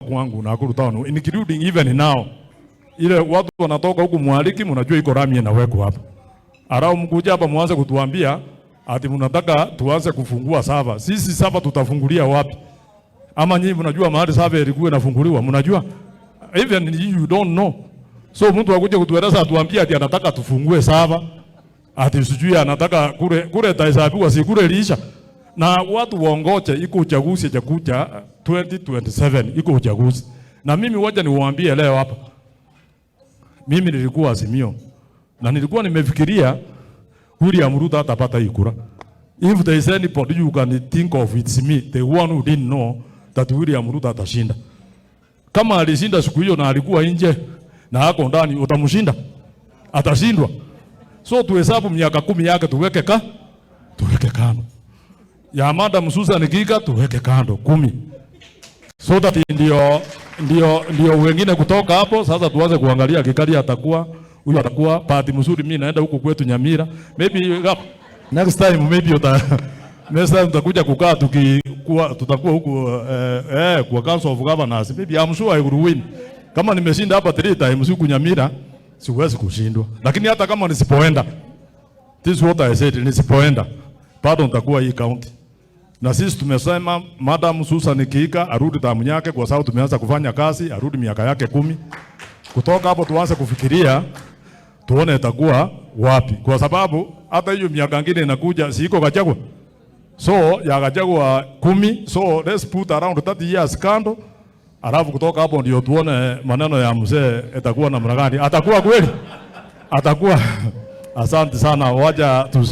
kwangu Nakuru town, including even now. Ile watu wanatoka huku Mwariki, mnajua iko lami inawekwa hapa. Arau mkuja hapa mwanze kutuambia ati mnataka tuanze kufungua server. Sisi server tutafungulia wapi? Ama nyinyi mnajua mahali server ilikuwa inafunguliwa? Mnajua? Even you don't know. So mtu akuje kutueleza atuambie ati anataka tufungue server, ati sijui anataka kule kule itahesabiwa, si kule iliisha. Na watu waongoje, iko uchaguzi cha kuja 2027, iko uchaguzi. Na mimi wacha niwaambie leo hapa. Mimi nilikuwa Azimio na nilikuwa nimefikiria William Ruto atapata hii kura. If there is anybody you can think of, it's me, the one who didn't know that William Ruto atashinda. Kama alishinda siku hiyo na alikuwa nje na hako ndani, utamshinda? Atashindwa. So tuhesabu miaka 10 yake tuweke kando. Ya Madam Susan Kihika tuweke kando 10. So that ndio wengine kutoka hapo sasa tuanze kuangalia Gikaria atakuwa huyu, atakuwa bahati mzuri, mimi naenda huku kwetu Nyamira. Maybe next time, maybe next time tutakuja kukaa tukikuwa tutakuwa huku kwa Council of Governors. Maybe I'm sure I will win. Kama nimeshinda hapa three times huku Nyamira, siwezi kushindwa. Lakini hata kama nisipoenda, this is what I said, nisipoenda bado nitakuwa hii county. Na sisi tumesema Madam Susan Kihika arudi term yake, kwa sababu tumeanza kufanya kazi, arudi miaka yake 10. Kutoka hapo tuanze kufikiria tuone itakuwa wapi, kwa sababu hata hiyo miaka mingine inakuja, si iko Gachagua? So ya Gachagua 10, so let's put around 30 years kando, alafu kutoka hapo ndio tuone maneno ya mzee itakuwa namna gani. Atakuwa kweli? Atakuwa. Asante sana, wacha tu